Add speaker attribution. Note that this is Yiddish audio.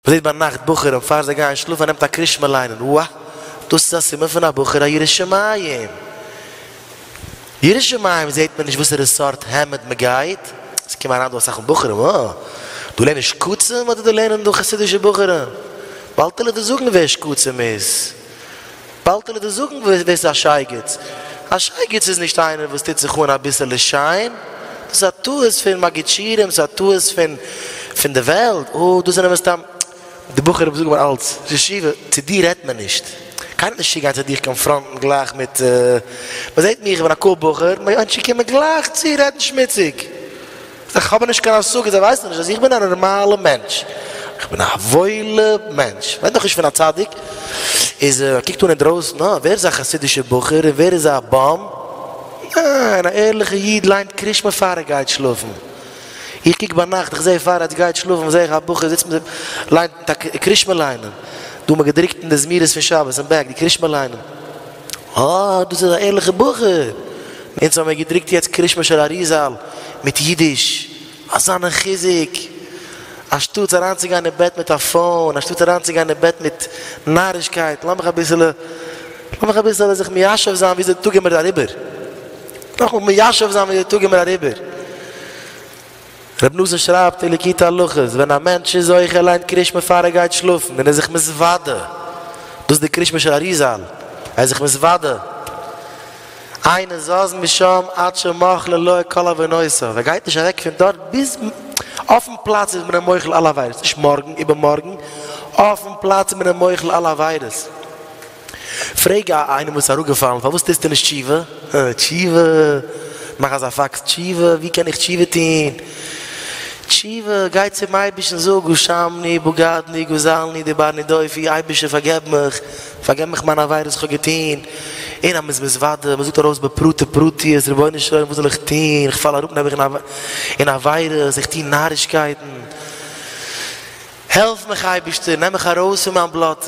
Speaker 1: מ'זעט ביינאכט בחורים פאר זיי גייען שלאפן ער נעמט א קרישמע ליינען, ווא! דאס איז א סימן פון א בחור א ירא שמים! ירא שמים זעט מען נישט וואסערע סארט העמד מ'גייט, עס קומען אריין דא אסאך בחורים, אה! דא לערנען שקצים אדער דא לערנען דא חסידישע בחורים? באלד וועל איך דיר זאגן ווער שקצים איז. באלד וועל איך דיר זאגן ווער ס'איז א שייגעץ. א שייגעץ איז נישט איינער וואס טוט זיך אן אביסעלע שיין, דאס איז א טעות פון מגיד שיעורים, ס'איז א טעות פון פון די וועלט, אה דאס זענען מסתם די בחורים זאגן מיר אלץ, ראש ישיבה, צו דיר רעדט מען נישט, קיינער וועט נישט צוגיין צו דיך קאנפראנטן גלייך מיט, מען זעט מיך איך בין א cool בחור, מענטשן קומען גלייך צו רעדן שמוציג. זיי האבן נישט קיין השגה, זיי ווייסן נישט אז איך בין א נארמאלע מענטש, איך בין א וואוילע מענטש, מ'רעדט נאכנישט פון א צדיק, איז ער קוקט אן אינדרויסן, אה, ווער איז א חסידישע בחור און ווער איז א bum? ניין, א ערליכע איד ליינט קרישמע פאר ער גייט שלאפן, איך קוק ביינאכט, איך זע פאר ער גייט שלאפן זע איך א בחור זיצט מיט ליינט א קרישמע ליינען, דא האט מען געדרוקט אין די זמירות פון שבת אין בעק די קרישמע ליינען. אה, דאס איז א ערליכע בחור! אונז האמיר געדרוקט יעצט קרישמע של אריזל מיט אידיש, אזאנע חיזוק! אנשטאטס אריינצוגיין אין בעט מיט א phone, אנשטאטס אריינצוגיין אין בעט מיט נארישקייט, לאמיך אביסעלע, לאמיך אביסעלע זיך מיישב זיין וויאזוי די טאג איז מיר אריבער. לאמיך מיישב זיין וויאזוי די טאג איז מיר אריבער. רבי נתן שרייבט אין ליקוטי הלכות, ווען א מענטש איז זוכה ער ליינט קרישמע פאר ער גייט שלאפן און איז זיך מתוודה, דאס איז די קרישמע של אריזל, ער איז זיך מתוודה, אינו זז משם עד שמוחלין לו כל עוונותיו, ער גייט נישט אוועק פון דארט ביז אויפן פלאץ איז מען אים מוחל אלע עבירות, נישט מארגן איבערמארגן, אויפן פלאץ איז מען אים מוחל אלע עבירות. פרעג איינעם וואס איז אראפגעפאלן פארוואס טוסטו נישט תשובה? תשובה? מאך אזא פאקס תשובה? ווי קען איך תשובה טון? תשובה, גיי צום אייבערשטן זאג אשמנו בגדנו גזלנו דיברנו דופי, אייבערשטער פארגעב מיך, פארגעב מיך מיינע עבירות וואס איך האב געטון, און אז מען איז מתוודה, מען זאגט ארויס בפרטי פרטיות, רבונו של עולם וואס זאל איך טון, איך פאל אראפ נעבעך אין עבירות, איך טו נארישקייטן, העלף מיך אייבערשטער, נעם מיך ארויס פון מיין בלאטע.